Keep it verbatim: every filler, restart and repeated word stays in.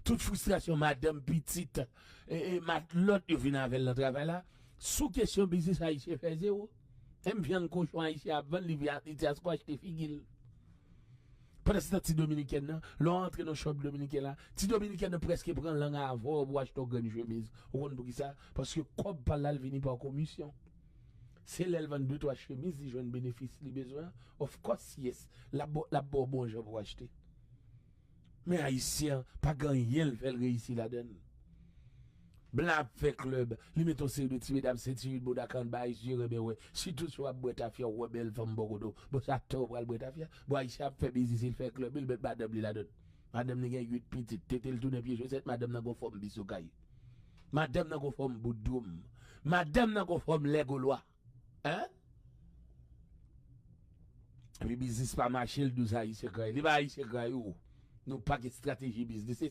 Tout fristrasyon madanm, pitit, e, e, matlòt yo vin avè l nan travay la. Sou kesyon biznis, Ayisyen fè zewo. Menm vyann kochon Ayisyen ap vann, li vya- li te asko achte figi l. Pandan se tan, ti dominikèn nan, lè w antre nan shop dominiken la, ti dominikèn nan prèske pran lang avè w pou achte yon grenn chemiz. Ou konn poukisa? Paske kòb pa l la, l vini pa komisyon. Se lè l vann de twa chemiz, li jwenn benefis li bezwen an. Of course, yes. L ap ba w bon jan pou w achte. Men Ayisyen an, pa gen anyen l fè l reyisi ladan l. Blan ap fè klèb, li mete yon seri de ti medam senti rid bouda kanbay, zye renmen wè. Sitou si w ap bwè tafya, w wè bèl fanm bò kote w. Bon, sa tan w pral bwè tafya? Bon, Ayisyen ap fè biznis, li fè klèb, li met madanm li ladan l. Madanm li gen uit pitit, tete l tounen pye chosèt, madanm nan gon fòm bisoukay. Madanm nan gon fòm bout dwoum. Madanm nan gon fòm lè golwa. Hein? Epi biznis pa mache, l douz Ayisyen kray. Li pa Ayisyen kray ou. Nou pa gen estrateji biznis.